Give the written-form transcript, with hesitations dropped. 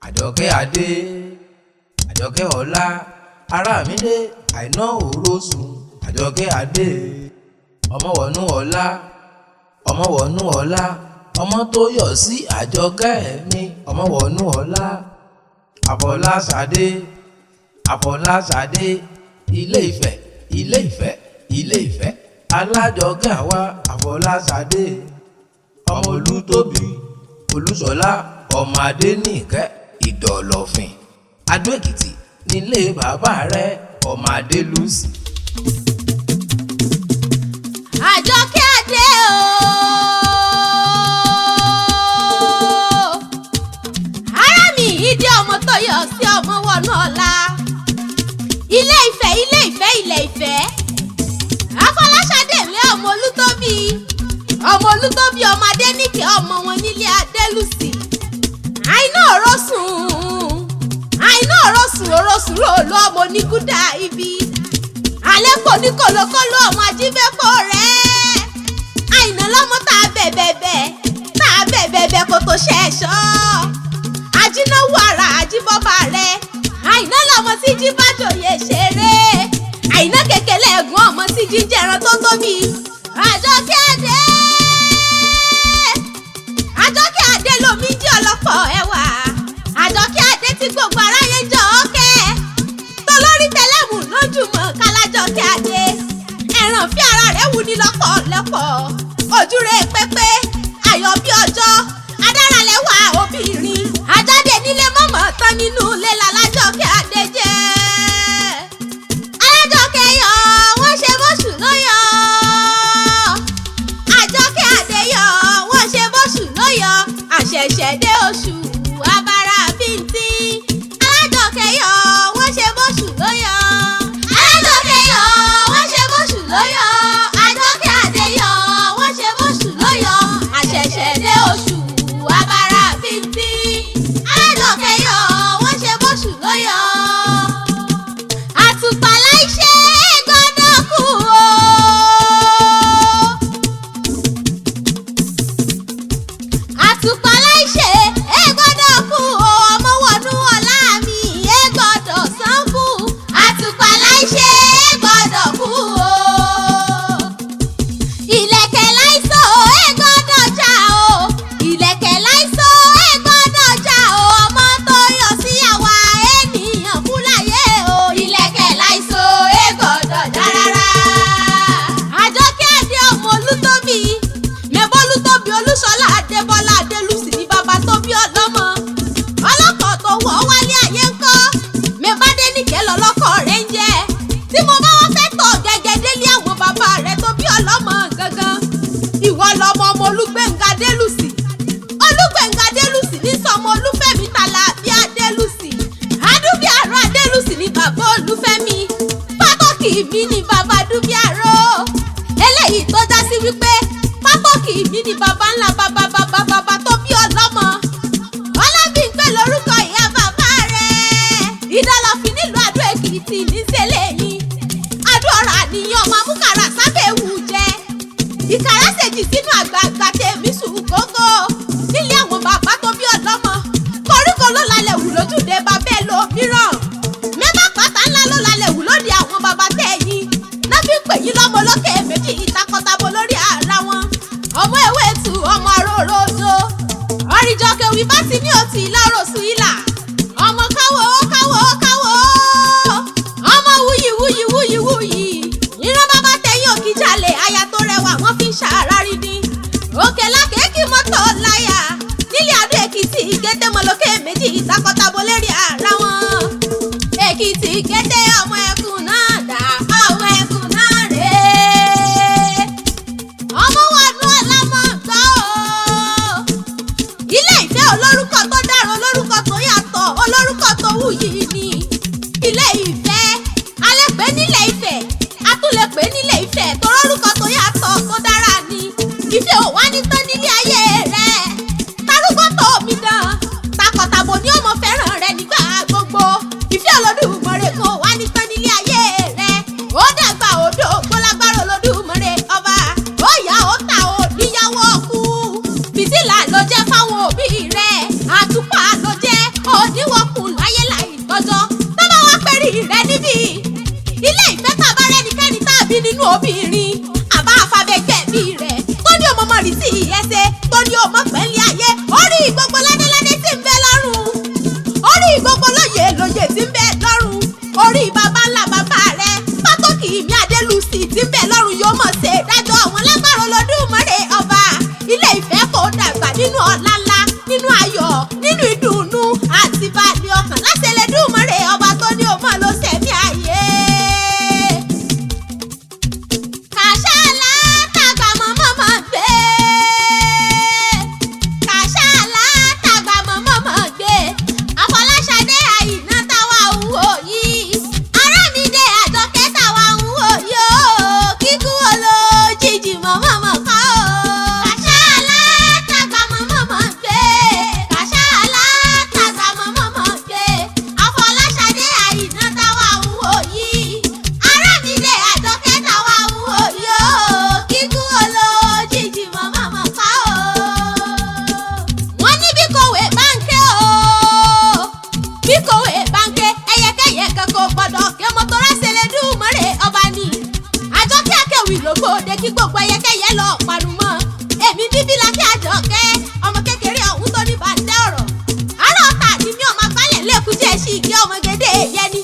Àjọkẹ́ Adé, Àjọkẹ́ Ọlá, Arámidé, Àìná Òrósùn, Àjọkẹ́ Adé, Ọmọwọ̀nú Ọlá, Ọmọwọ̀nú Ọlá, ọmọ tó yọ̀ sí Àjọkẹ́ mi, Ọmọwọ̀nú Ọlá, Àfọláṣadé, Àfọláṣadé, Ilé Ifẹ̀, Ilé Ifẹ̀, Ilé Ifẹ̀, alájọkẹ́ àwa, Àfọláṣadé, ọmọ Olútóbi, Olúṣọlá, ọmọ Adéníkẹ́, Ìdọ̀lọ́fìn, Adó Èkìtì nílé bàbá rẹ̀, ọmọ Adélùsì. Àjọkẹ́ Adé ooo. Ará mi ìdí ọmọ tó yọ sí ọmọ wọnú ọ̀la. Ilé Ifẹ̀, Ilé Ifẹ̀, Ilé Ifẹ̀. Afọláṣadé mi ọmọ Olútóbi. Ọmọ Olútóbi ọmọ Adéníkẹ́ ọmọ wọn nílé Adélùsì. Àìná ọ̀rọ̀ sùn. Àìná ọ̀rọ̀ sùn ọ̀rọ̀ sùn ròlú ọmọ onígúdà ibi. Alẹ́ kò ní kòlókòló ọmọ ajíbẹ́pọ̀ rẹ̀. Àìná lọ́mọ tá a bẹ̀bẹ̀bẹ̀ tá a bẹ̀bẹ̀bẹ̀ kó tó ṣe ẹ̀ṣọ́. Ajínáwó ara ajíbọ́bà rẹ̀. Àìná lọ́mọ tí jí bá jòyè ṣeré. Àìná kékeré ẹ̀gún ọmọ tí jí jẹran tó tóbi. Àjọkẹ́ Adé. Àjọkẹ́ Adé lomi jí ọlọ́pọ̀ ẹwà. Àjọkẹ́ Adé tí gbogbo aráyé jọ ọ́ kẹ́. Tolórí tẹlẹ́mù lójúmọ́ kálájọkẹ́ Adé. Ẹ̀ràn fi ara rẹ̀ wù ní lọ́pọ̀lọpọ̀. Ojú rẹ̀ pépé, ayọ̀ bí ọjọ́. Adáralẹ́wà obìnrin. Ajáde nílé mọ̀mọ́ tán nínú ilé lálájọkẹ́ Adé jẹ́. Alájọkẹ́ yọ, wọ́n ṣe bóṣù ló yọ. Àjọkẹ́ Adé yọ, wọ́n ṣe bóṣù ló yọ. Àṣẹ̀ṣẹ̀ dé oṣù abara bíntín. Alájọkẹ́ yọ, wọ́n ṣe bóṣù ló yọ. Alájọkẹ́ yọ, wọ́n ṣe bóṣù ló yọ. Àjọkẹ́ Adé yọ, wọ́n ṣe bóṣù ló yọ. Àṣẹ̀ṣẹ̀ dé oṣù abara bíntín. Alájọkẹ́ yọ, wọ́n ṣe bóṣù ló yọ. Àtùpà láìṣe gbọ́dọ̀ kú o. Àtùpà láìṣe ẹ gbọ́dọ̀ kú o, ọmọ wọnú ọlá mi ẹ gbọ́dọ̀ sánkù. Àtùpà láìṣe ẹ gbọ́dọ̀ kú o. Ìlẹ̀kẹ̀ láìsọ ẹ gbọ́dọ̀ já o. Ìlẹ̀kẹ̀ láìsọ ẹ gbọ́dọ̀ já o. Ọmọ tó yọ sí àwa ènìyàn kú láyé o. Ìlẹ̀kẹ̀ láìsọ ẹ gbọ́dọ̀ já rárá. Àjọkẹ́ Adé ọmọ Olútóbi. Mẹ̀bọ́ Olútóbi Olúṣọlá Adébọ́lá Adélùsì ní bàbá tó bí ọlọ́mọ. Ọlọ́kọ̀ tó wọ̀ wálé ayé ńkọ́. Mẹ̀bádé nìkẹ́ lọ́lọ́kọ̀ rẹ̀ ń jẹ́. Tí mo bá wá fẹ́ tọ̀ gẹ́gẹ́ délé àwọn bàbá rẹ̀ tó bí ọlọ́mọ gangan. Ìwọ lọmọ ọmọ Olúgbénga Adélùsì. Olúgbénga Adélùsì ní sọmọ Olúfẹ́mi Tàlàbí Adélùsì. Adúbíàró Adélùsì ní bàbá Olúfẹ́mi. Pátókì mi ní bàbá Dúbíàró. Eléyìí tó já sí wípé pátókì mi ní bàbá ńlá bàbá bàbá bàbá tó bí ọlọ́mọ. Ọlábímpé lorúkọ ìyá bàbá rẹ̀. Ìdálọ́fin nílùú Adó Èkìtì níṣẹ́lẹ̀ yìí. Adó ọ̀rọ̀ àníyàn ọmọ amúkàrà sábẹ́ ewu jẹ. Ìkàrà ṣèjì sínú àgbààgbà tèmi sùn gógó. Nílé àwọn bàbá tó bí ọlọ́mọ. Koríko ló lálẹ́ wù lójúde bàbá ẹ lòmíràn. Mẹ́bà pátá ńlá ló lálẹ́ wù lóde àwọn bàbá tẹ̀yìn. Náà fi ń pè yín lọ́mọ lókè méjì ìtakọtabo lórí ara wọn. Ọmọ ewé tu ọmọ arórójó. Ọ̀rìnjọkẹ́ wí bá ti ní òtí ìlà òròsùn ìlà. Ọmọ káwọ́ káwọ́ káwọ́. Ọmọ wuyì wuyì wuyì wuyì. Ìran bàbá tẹ̀yìn òkìjalè aya tó rẹwà wọ́n fi ń ṣàrárí dín. Òkè lákèékì mọ́tò láyà. Nílé Adó Èkìtì ìkétémọlókè méjì ìtakọtabo lérí ara wọn. Èkìtì kété ọmọ ẹkùn náà dà ọmọ ẹkùn náà rèé. Ọmọ wọnú ọlámọ gbọ́ o. Ilé Ìfẹ́ olórúkọ tó dára olórúkọ tó yàtọ̀ olórúkọ tó wuyì ni. Ilé Ìfẹ́ alẹ́ pé nílé Ifẹ̀ a tún lè pè nílé Ifẹ̀ torórúkọ tó yàtọ̀ tó dára ni. Ìfẹ́ ò wá ní tán nílé ayé rẹ̀. Tarúgbó tó omi dán takọ̀tàbò ní ọmọ fẹ́ràn Kí gbogbo ẹyẹkẹyẹ lọ panu mọ́. Èmi bíbí la kí Àjọkẹ́, ọmọ kékeré ọ̀hún tó ní bàtẹ́ ọ̀rọ̀. Àárọ̀ ọ̀tà ni mi ọmọ agbálẹ̀ lẹ́kùn jẹ́ sí ìgbé ọmọgédé yẹni.